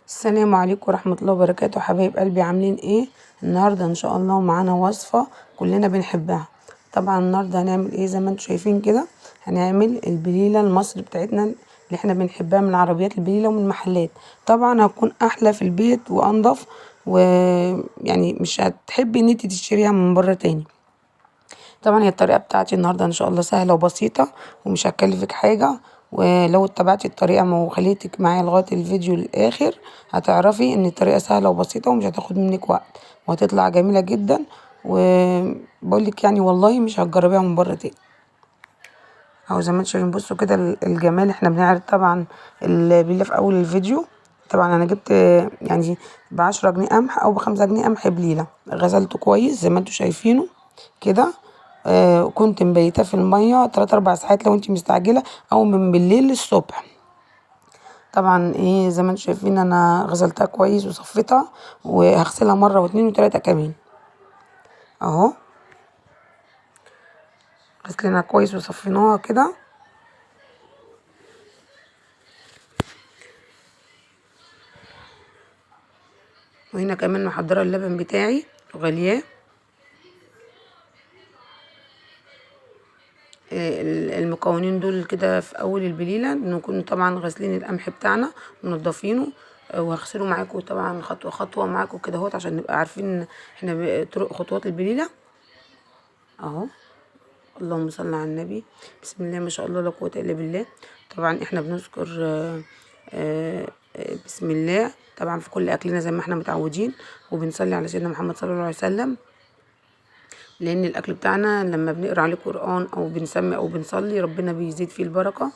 السلام عليكم ورحمة الله وبركاته. حبايب قلبي، عاملين ايه النهاردة؟ ان شاء الله معانا وصفة كلنا بنحبها. طبعا النهاردة هنعمل ايه؟ زي ما انتم شايفين كده هنعمل البليلة المصري بتاعتنا اللي احنا بنحبها من عربيات البليلة ومن المحلات. طبعا هتكون احلى في البيت وانضف، ويعني مش هتحبي ان انت تشتريها من بره تاني. طبعا هي الطريقة بتاعتي النهاردة ان شاء الله سهلة وبسيطة ومش هتكلفك حاجة، ولو اتبعتي الطريقة وخليتك معايا لغاية الفيديو للآخر هتعرفي ان الطريقة سهلة وبسيطة ومش هتاخد منك وقت وهتطلع جميلة جدا. وبقولك يعني والله مش هتجربيها من بره تاني. اهو زي ما انتم شايفين، بصوا كده الجمال. احنا بنعرض طبعا البليلة في اول الفيديو. طبعا انا جبت يعني ب10 جنيه قمح او ب5 جنيه قمح بليلة، غسلته كويس زي ما انتم شايفينه كده. كنت مبيتاه في المية 3-4 ساعات لو انتي مستعجلة، او من بالليل للصبح. طبعا ايه زي ما انتم شايفين انا غسلتها كويس وصفيتها، وهغسلها مرة واتنين وتلاتة كمان. اهو غسلناها كويس وصفيناها كده. وهنا كمان محضرة اللبن بتاعي وغلياه. المكونين دول كده في اول البليله نكون طبعا غاسلين القمح بتاعنا ومنضفينه، وهغسله معاكم طبعا خطوة خطوة معاكم كده اهوت عشان نبقى عارفين احنا طرق خطوات البليله. اهو اللهم صل على النبي، بسم الله ما شاء الله لا قوة الا بالله. طبعا احنا بنذكر بسم الله طبعا في كل اكلنا زي ما احنا متعودين، وبنصلي على سيدنا محمد صلى الله عليه وسلم، لان الاكل بتاعنا لما بنقرا عليه قران او بنسمي او بنصلي ربنا بيزيد فيه البركة.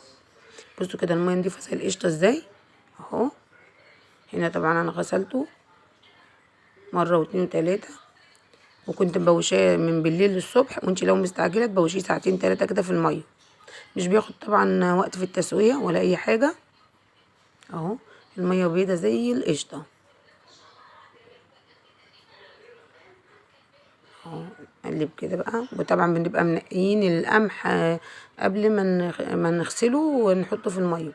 بصوا كده المية نضيفه زي القشطه ازاي اهو. هنا طبعا انا غسلته مرة واتنين وتلاتة، وكنت مبوشاه من بالليل للصبح، وانتي لو مستعجلة تبوشيه ساعتين تلاتة كده في المية، مش بياخد طبعا وقت في التسوية ولا اي حاجة. اهو المية بيضة زي القشطه اهو. نقلب كده بقى. وطبعا بنبقى منقيين القمح قبل ما نغسله ونحطه في المية.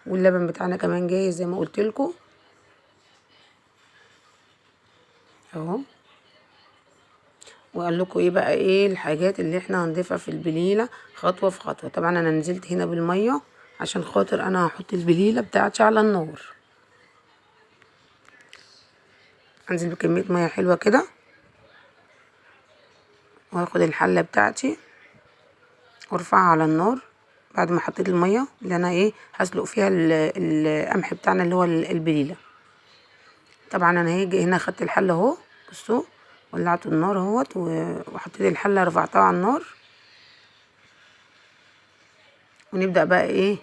واللبن بتاعنا كمان جاهز زي ما قلت لكم اهو. وقال لكم ايه بقى ايه الحاجات اللي احنا هنضيفها في البليله خطوة في خطوة. طبعا انا نزلت هنا بالمية عشان خاطر انا هحط البليله بتاعتي على النار. انزل بكمية مية حلوة كده، وهاخد الحلة بتاعتي وارفعها على النار بعد ما حطيت المية اللي انا ايه هسلق فيها القمح بتاعنا اللي هو البليله. طبعا انا هاجي هنا خدت الحلة اهو، بصوا ولعت النار اهوت، وحطيت الحلة رفعتها على النار. ونبدا بقى ايه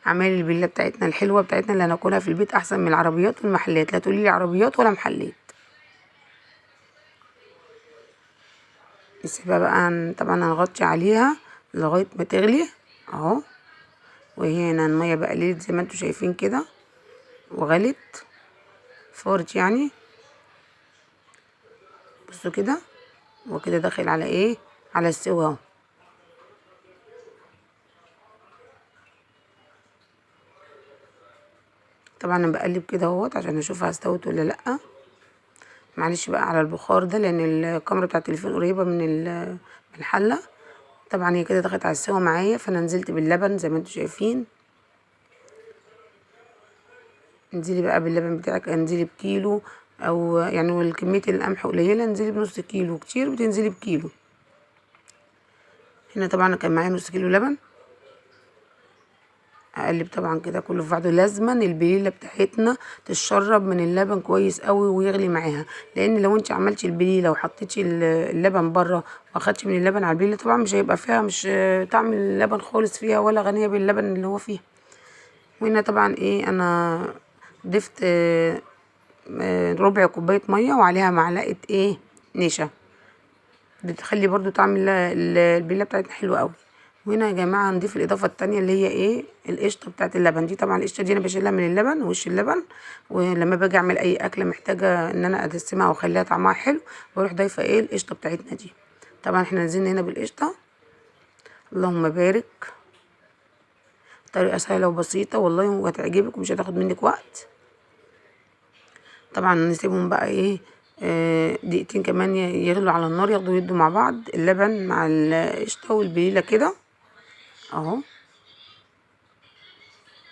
اعمال البليله بتاعتنا الحلوة بتاعتنا اللي هناكلها في البيت احسن من العربيات والمحلات. لا تقولي لي عربيات ولا محلات. نسيبها بقى طبعا هنغطي عليها لغاية ما تغلي اهو. وهي هنا المية بقى قللت زي ما انتم شايفين كده وغلت فارت يعني. بصوا كده وكده داخل على ايه على السوا اهو. طبعا انا بقلب كده اهوت عشان اشوفها استوت ولا لا. معلش بقى على البخار ده لان الكاميرا بتاع التليفون قريبه من الحلة. طبعا هي كده دخلت على السوا معايا، فانا نزلت باللبن زي ما انتم شايفين. انزلي بقى باللبن بتاعك، انزلي بكيلو او يعني كمية القمح قليله انزلي بنص كيلو، كتير بتنزلي بكيلو. هنا طبعا كان معايا نص كيلو لبن. اقلب طبعا كده كله في بعضه. لازما البليله بتاعتنا تتشرب من اللبن كويس قوي ويغلي معاها، لان لو انت عملتي البليله وحطيتي اللبن بره واخدتي من اللبن على البليله طبعا مش هيبقى فيها مش طعم اللبن خالص فيها ولا غنية باللبن اللي هو فيها. وهنا طبعا ايه انا ضفت ربع كوباية مية وعليها معلقه ايه نشا، بتخلي برضو طعم البليله بتاعتنا حلو قوي. وهنا يا جماعة هنضيف الاضافة التانية اللي هي ايه القشطه بتاعت اللبن دي. طبعا القشطه دي انا بشيلها من اللبن وش اللبن، ولما باجي اعمل اي اكله محتاجه ان انا ادسمها او اخليها طعمها حلو بروح ضايفه ايه القشطه بتاعتنا دي. طبعا احنا نزلنا هنا بالقشطه، اللهم بارك. طريقه سهلة وبسيطة والله وهتعجبك ومش هتاخد منك وقت. طبعا نسيبهم بقى ايه دقيقتين كمان يغلوا على النار، ياخدوا يدوا مع بعض اللبن مع القشطه والبليله كده اهو.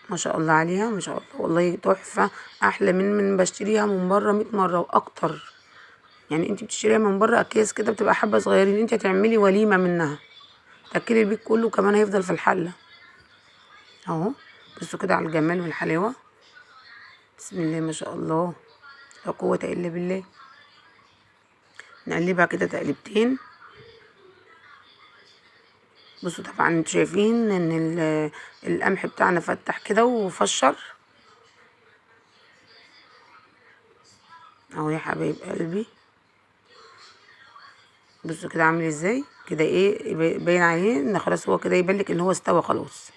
ما شاء الله عليها، ما شاء الله والله تحفة، احلى من بشتريها من بره 100 مرة واكتر. يعني انت بتشتريها من بره اكياس كده بتبقى حبه صغيرين، انت هتعملي وليمة منها، تاكلي البيت كله، كمان هيفضل في الحلة اهو. بصوا كده على الجمال والحلاوه، بسم الله ما شاء الله لا قوة الا بالله. نقلبها كده تقلبتين. بصوا طبعا انتوا شايفين ان القمح بتاعنا فتح كده وفشر اهو يا حبايب قلبي. بصوا كده عامل ازاي كده، ايه باين عليه ان خلاص هو كده يبان لك ان هو استوى خلاص.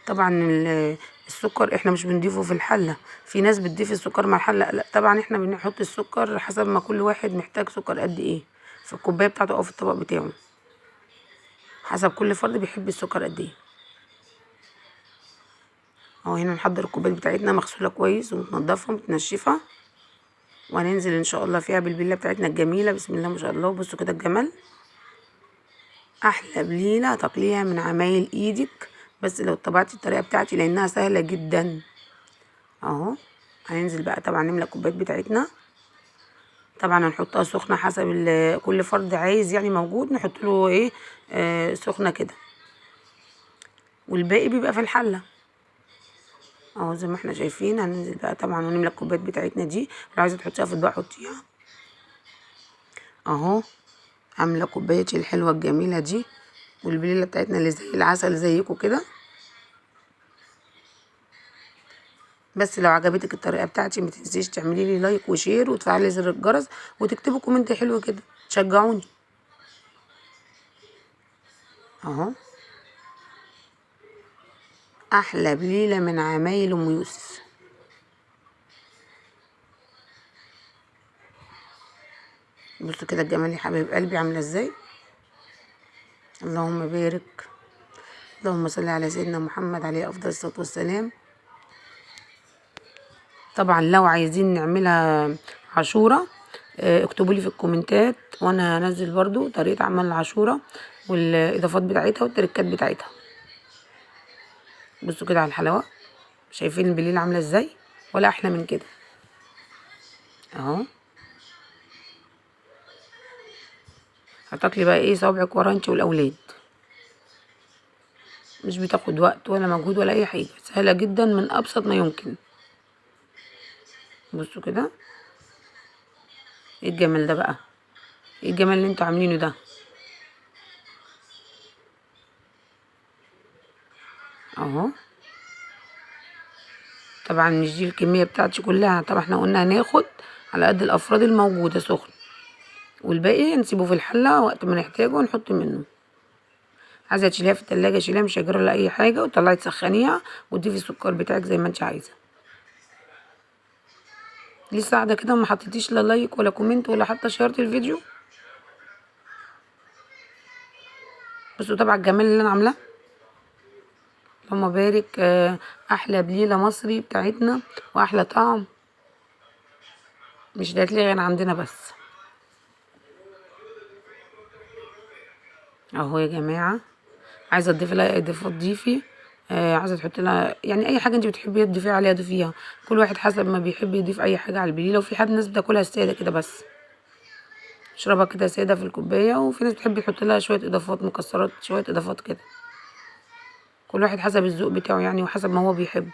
طبعا السكر احنا مش بنضيفه في الحلة، في ناس بتضيف السكر مع الحلة، لا طبعا احنا بنحط السكر حسب ما كل واحد محتاج سكر قد ايه في الكوباية بتاعته او في الطبق بتاعه، حسب كل فرد بيحب السكر قد ايه. اهو هنا نحضر الكوبايات بتاعتنا مغسوله كويس ومتنضفه ومتنشفه، وهننزل ان شاء الله فيها بالبليله بتاعتنا الجميلة، بسم الله ما شاء الله. بصوا كده الجمال، احلى بليلة تاكليها من عمايل ايدك، بس لو اتبعتي الطريقة بتاعتي لانها سهلة جدا اهو. هننزل بقى طبعا نملى الكوبايات بتاعتنا، طبعا هنحطها سخنة حسب كل فرد عايز يعني موجود نحط له ايه سخنة كده، والباقي بيبقى في الحلة اهو زي ما احنا شايفين. هننزل بقى طبعا ونملى الكوبايات بتاعتنا دي، لو عايزه تحطيها في اطباق حطيها اهو. عامله كوبايتي الحلوة الجميلة دي، والبليله بتاعتنا اللي زي العسل زيكم كده. بس لو عجبتك الطريقة بتاعتي ما تنسيش تعملي لي like و share وتفعلي زر الجرس وتكتبوا comment حلو كده تشجعوني اهو. احلى بليلة من عمايل ام يوسف. بصوا كده الجمال يا حبايب قلبي عامله ازاي، اللهم بارك، اللهم صل على سيدنا محمد عليه افضل الصلاة والسلام. طبعا لو عايزين نعملها عاشوره اكتبوا لي في الكومنتات، وانا هنزل برضو طريقه عمل العاشوره والاضافات بتاعتها والتركات بتاعتها. بصوا كده على الحلاوة، شايفين البليله عامله ازاي، ولا احلى من كده اهو. هتاكلي بقى ايه صابعك ورا انت والاولاد، مش بتاخد وقت ولا مجهود ولا اي حاجة، سهلة جدا من ابسط ما يمكن. بصوا كده ايه الجمال ده بقى، ايه الجمال اللي انتوا عاملينه ده اهو. طبعا مش دي الكمية بتاعتي كلها، طبعا احنا قلنا هناخد على قد الافراد الموجودة سخن، والباقي نسيبه في الحلة وقت ما نحتاجه نحط منه. عايزه تشيليها في التلاجة شيليها، مش هيجرى لها اي حاجة، وتطلعي تسخنيها وتضيفي السكر بتاعك زي ما انت عايزه. لسه قاعدة كده وما حطيتيش لا like ولا comment ولا حتى شيرتي الفيديو. بصوا طبعا الجمال اللي انا عاملاه، اللهم بارك، احلى بليلة مصري بتاعتنا واحلى طعم، مش هتلاقي غير عندنا بس اهو يا جماعة. عايزه تضيفي لها اضافات ضيفي، عايزه تحطي لها يعني اي حاجة انت بتحبيها تضيفيها عليها ضيفيها، كل واحد حسب ما بيحب يضيف اي حاجة على البليله. وفي حد ناس بتاكلها ساده كده بس، تشربها كده ساده في الكوباية، وفي ناس بتحب تحط لها شوية اضافات مكسرات، شوية اضافات كده، كل واحد حسب الذوق بتاعه يعني وحسب ما هو بيحب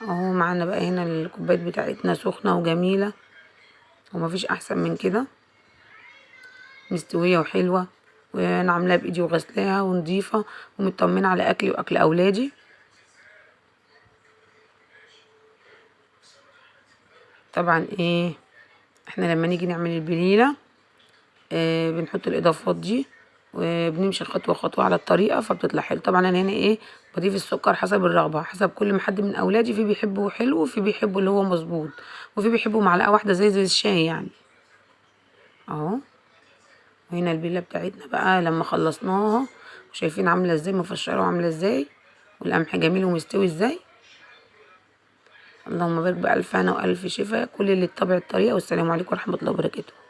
اهو. معانا بقى هنا الكوبايات بتاعتنا سخنة وجميلة ومفيش احسن من كده، مستوية وحلوه، وانا عاملاها بايدي وغسلاها ونضيفه ومطمنه على اكلي واكل اولادي. طبعا ايه احنا لما نيجي نعمل البليله بنحط الاضافات دي وبنمشي خطوة خطوة على الطريقة فبتطلع حلو. طبعا انا هنا ايه بضيف السكر حسب الرغبة، حسب كل ما حد من اولادي، في بيحبه حلو وفي بيحبه اللي هو مظبوط، وفي بيحبه معلقه واحدة زي الشاي يعني اهو. وهنا البليله بتاعتنا بقى لما خلصناها وشايفين عامله ازاي، مفشره وعامله ازاي، والقمح جميل ومستوي ازاي. اللهم بارك، بألف هنا وألف شفا كل اللي اتبع الطريقة. والسلام عليكم ورحمة الله وبركاته.